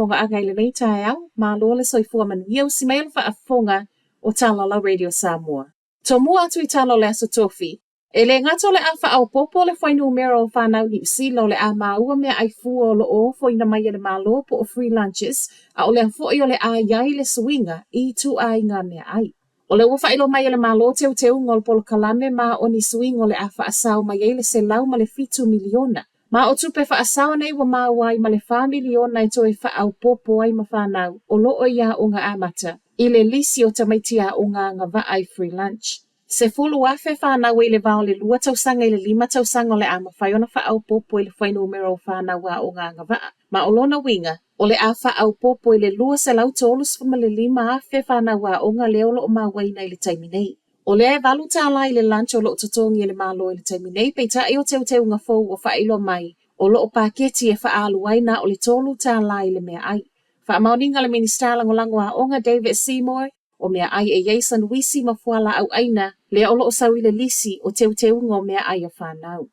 faafofogaaga i lenei taeao, malo le soifua manuia, usi maia le faafofoga o Talalau Radio Samoa. Tomua atu i tala o le Aso Tofi, e le gata o le a faaopoopo le fuainumera o fanau Niu Sila o le a maua meaai fua o lo o ofoina mai e le Malo po o free lunches, a o lea foi o le a i ai le suiga i ituaiga meaai. O lea ua faailoa mai e le Malo teuteuga o le polokalame ma o ni suiga o le a faasao mai ai le $107 miliona. Ma o tupe faasao nei ua maua ai ma le $4 miliona e toe faaopoopo ai ma fanau o lo o i aoga amata i le lisi o tamaiti aoga agavaa i free lunch. 10,000 fanau e i le va o le 2 tausaga i le 5 tausaga o le a mafai ona faaopoopo i le fuainumera o fanau aoga agavaa. Ma o lona uiga, o le a faaopoopo i le 235,000 fanau aoga lea o lo o mauaina i le taimi nei. O lea e $8 i le lunch o lo o totogi e le Malo i le taimi nei, peitai o teuteuga fou ua faailoa mai, o lo o paketi e faaalu ai na o le $3 i le meaai. Faamaoniga a le Minisita Lagolago Aoga David Seymour, o meaai e i ai sanuisi ma fualaau ʻaina lea o lo o sau i le lisi o teuteuga o meaai a fanau.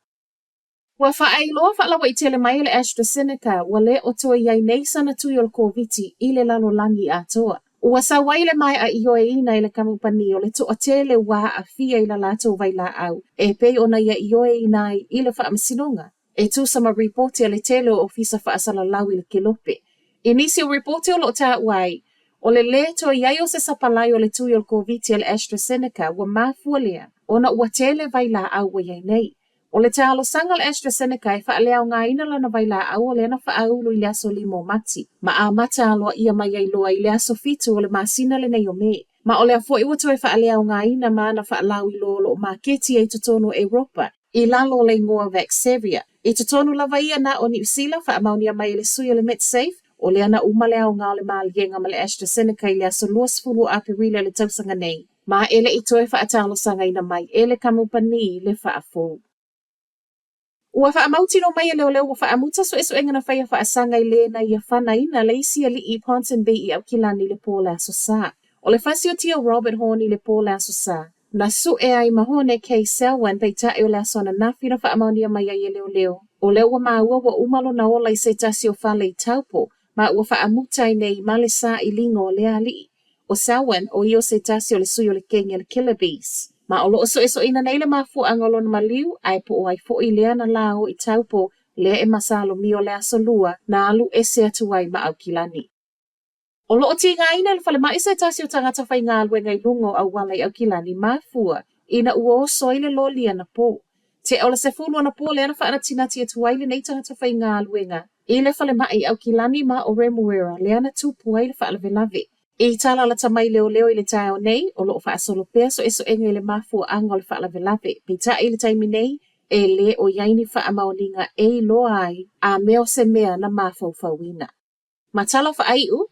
Ua faailoa faalauaitele mai e le AstraZeneca ua le o toe i ai nei sana tui o le Koviti i le lalolagi atoa. Ua sau ai le maea ioeina e le kamupani o le toatele ua aafia i la latou vailaau e pei ona ia ioeina ai i le faamasinoga e tusa ma ripoti a le tele o ofisa faasalalau i le Kelope. I nisi o ripoti o lo o taua ai, o le lē toe i ai o se sapalai o le tui o le Koviti a le AstraZeneca ua mafua lea ona ua tele vailaau ua i ai nei. O le talosaga a le AstraZeneca e faaleaogaina lana vailaau o lea na faaulu i le aso 5 o Mati, ma amata aloaia mai ai loa i le aso 7 o le masina lenei o Me. Ma o lea foi ua toe faaleaogaina ma ana faalauiloa o lo o maketi ai i totonu o Europa i lalo o le igoa Vaxzevria. I totonu lava ia na o Niu Sila, faamaonia mai e le sui o le Medsafe, o lea na uma le aoga o le maliega ma le AstraZeneca i le aso 20 o Aperila i le tausaga nei. Ma e le i toe faatalosagaina mai e le kamupani le faafou. Ua faamautinoa mai e leoleo ua faamuta suesuega na faia faasaga i le na ia fanaina le isi alii i Ponsonby i Aukilani i le po o le Aso Sa. O le fasiotia o Robert Horne i le po o le Aso Sa, na sue ai ma Hone K. Selwyn peitai o le aso ananafi na faamaonia mai ai e leoleo, o lea ua maua ua uma lona ola i se tasi o fale i Taupo, ma ua faamuta ai nei ma le sailiga o lea alii. ʻO Selwyn, ʻo ia o se tasi o le sui o le kegi a le Killer Bees. Ma o lo o suesueina nei le mafuaaga o lona maliu, ae po o ai foi lea na lao i Taupo lea e masalomia o le aso Lua na alu ese atu ai ma Aukilani. O lo o tigaina i le falemai se tasi o tagata faigaluega i luga o auala i Aukilani mafua ina ua oso ai le loli anapo. Tea o le 10 anapo lea na faanatinati atu ai lenei tagata faigaluega i le falemai i Aukilani ma o Remuera lea na tupu ai le faalavelave. I tala lata mai leoleo i le taeao nei, o lo o faasolo pea suesuega i le mafuaaga o le faalavelave. Peitai i le taimi nei, e le o i ai ni faamaoniga e iloa ai a mea o se mea na mafaufauina. Ma tala faaiu,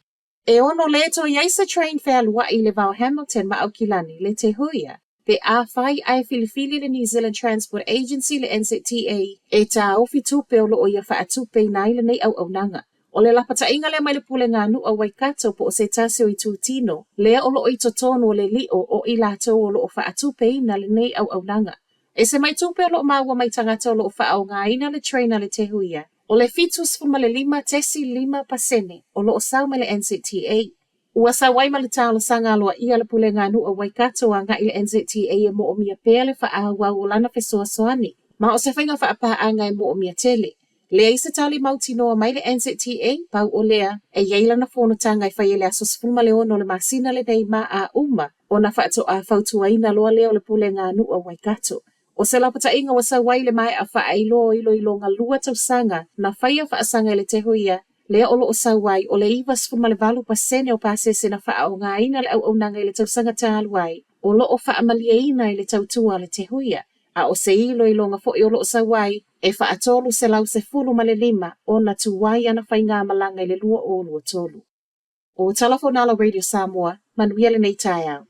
E ono lē toe i ai se train fealuaʻi i le va o Hamilton ma Aukilani, le Te Huia, pe afai ae filifili le New Zealand Transport Agency le NZTA e taofi tupe o lo o ia faatupeina ai lenei auaunaga. O le lapataiga lea mai le Pulega a Nuʻa o Waikato po o se tasi o itutino lea o lo o i totonu o le lio o i latou o lo o faatupeina lenei auaunaga. Ese mai tupe o lo o maua mai tagata o lo o faaaogaina le train a le Te Huia, O le 75.5% o lo o sau mai le NZTA. Ua sau ai ma le talosaga aloaia a le Pulega a Nuu o Waikato agai i le NZTA e moomia pea le faaauau o lana fesoasoani, ma o se faiga faapaaga e moomia tele. Leai se tali mautinoa mai le NZTA, pau o lea, e i ai lana fonotaga e fai ai le aso 16 o le masina lenei ma a uma ona faatoa fautuaina loa lea o le Pulega a Nuu o Waikato. O se lapataiga ua sau ai i le maea faailoa o iloiloga lua tausaga na faia faasaga i le Te Huia, lea o lo o sau ai, o le 98% o pasese na faaaogaina le auaunaga i le tausaga talu ai, o lo o faamalieina i le tautua a le Te Huia, a o se iloiloga foi o lo o sau ai, e faa-315 ona tuai ana faigamalaga i le 2023. O Tala Fonala Radio Samoa, manuia lenei taeao.